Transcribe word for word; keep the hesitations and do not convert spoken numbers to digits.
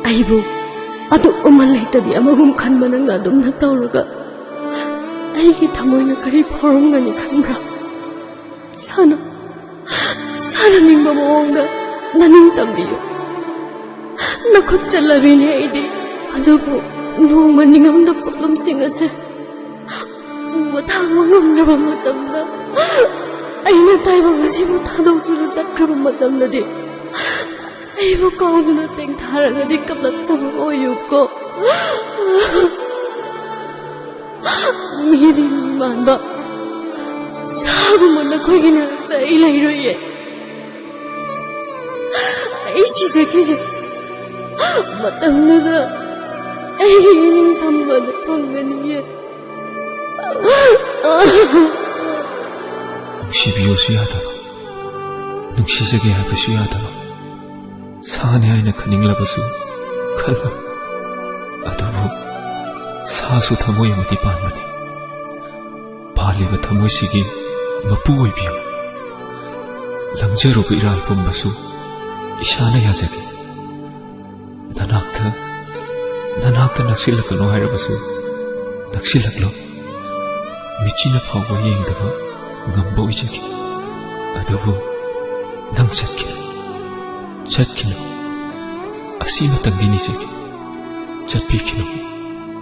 ꯑꯩꯕꯨ ꯑꯗꯨꯒꯨꯝꯕ ꯂꯩꯇꯕꯤ ꯑꯃꯒꯨꯝ ꯈꯟꯕ ꯅꯪꯅ ꯑꯗꯨꯝꯅ ꯇꯧꯔꯒ ꯑꯩꯒꯤ ꯊꯃꯣꯏꯅ ꯀꯔꯤ ꯐꯥꯎꯔꯝꯒꯅꯤ ꯈꯟꯕ꯭ꯔꯥ? ꯁꯥꯅ, ꯁꯥꯅꯅꯤꯡꯕ ꯃꯑꯣꯡꯗ ꯅꯅꯤꯡ ꯇꯝꯕꯤꯌꯨ꯫ ꯅꯈꯨꯠ ꯆꯠꯂꯕꯤꯅꯦ ꯑꯩꯗꯤ꯫ ꯑꯗꯨꯕꯨ ꯅꯣꯡꯃ ꯅꯤꯡꯉꯝꯗ ꯄꯣꯠꯂꯨꯝꯁꯤꯡ ꯑꯁꯦ ꯄꯨꯕ ꯊꯥꯡꯕ ꯉꯝꯗ꯭ꯔꯕ ꯃꯇꯝꯗ, ꯑꯩꯅ ꯇꯥꯏꯕꯪ ꯑꯁꯤꯕꯨ ꯊꯥꯗꯣꯛꯇꯨꯅ ꯆꯠꯈ꯭ꯔꯕ ꯃꯇꯝꯗꯗꯤ, ꯑꯩꯕꯨ ꯀꯥꯎꯗꯨꯅ ꯇꯦꯡꯊꯥꯔꯒꯗꯤ ꯀꯞꯂꯛꯇꯕ ꯑꯣꯏꯌꯨꯀꯣ꯫ ꯃꯤꯗꯤ ꯃꯤ ꯃꯥꯟꯕ ꯁꯥꯒꯨꯝꯕ ꯅꯈꯣꯏꯒꯤ ꯅꯥꯛꯇ ꯑꯩ ꯂꯩꯔꯣꯏꯌꯦ꯫ ꯑꯩ ꯁꯤꯖꯈꯤꯒꯦ꯫ ꯃꯇꯝꯗꯨꯗ ꯑꯩꯒꯤ ꯏꯅꯤꯡ ꯊꯝꯕꯗ ꯐꯪꯒꯅꯤꯌꯦ꯫ ꯅꯨꯡꯁꯤꯕꯤꯌꯨꯁꯨ ꯌꯥꯗꯕ, ꯅꯨꯡꯁꯤꯖꯒꯦ ꯍꯥꯏꯕꯁꯨ ꯌꯥꯗꯕ, ꯁꯥꯅꯤ ꯍꯥꯏꯅ ꯈꯟꯅꯤꯡꯂꯕꯁꯨ ꯈꯜꯂꯨ꯫ ꯑꯗꯨꯕꯨ ꯁꯥꯁꯨ ꯊꯃꯣꯏ ꯑꯃꯗꯤ ꯄꯥꯟꯕꯅꯤ꯫ ꯄꯥꯜꯂꯤꯕ ꯊꯃꯣꯏꯁꯤꯒꯤ ꯃꯄꯨ ꯑꯣꯏꯕꯤꯌꯨ꯫ ꯂꯪꯖꯔꯨꯕ ꯏꯔꯥꯜ ꯄꯨꯝꯕꯁꯨ ꯏꯁꯥꯅ ꯌꯥꯖꯒꯦ꯫ ꯅꯅꯥꯛꯇ, ꯅꯅꯥꯛꯇ ꯅꯛꯁꯤꯜꯂꯛꯀꯅꯨ ꯍꯥꯏꯔꯕꯁꯨ ꯅꯛꯁꯤꯜꯂꯛꯂꯣ꯫ ꯃꯤꯠꯆꯤꯅ ꯐꯥꯎꯕ ꯌꯦꯡꯗꯕ ꯉꯝꯕ ꯑꯣꯏꯖꯒꯦ꯫ ꯑꯗꯨꯕꯨ ꯅꯪ ꯆꯠꯈꯤꯅꯨ, ꯆꯠꯈꯤꯅꯨ꯫ ꯑꯁꯤꯃꯇꯪꯗꯤ ꯅꯤꯖꯒꯦ, ꯆꯠꯄꯤꯈꯤꯅꯨ꯫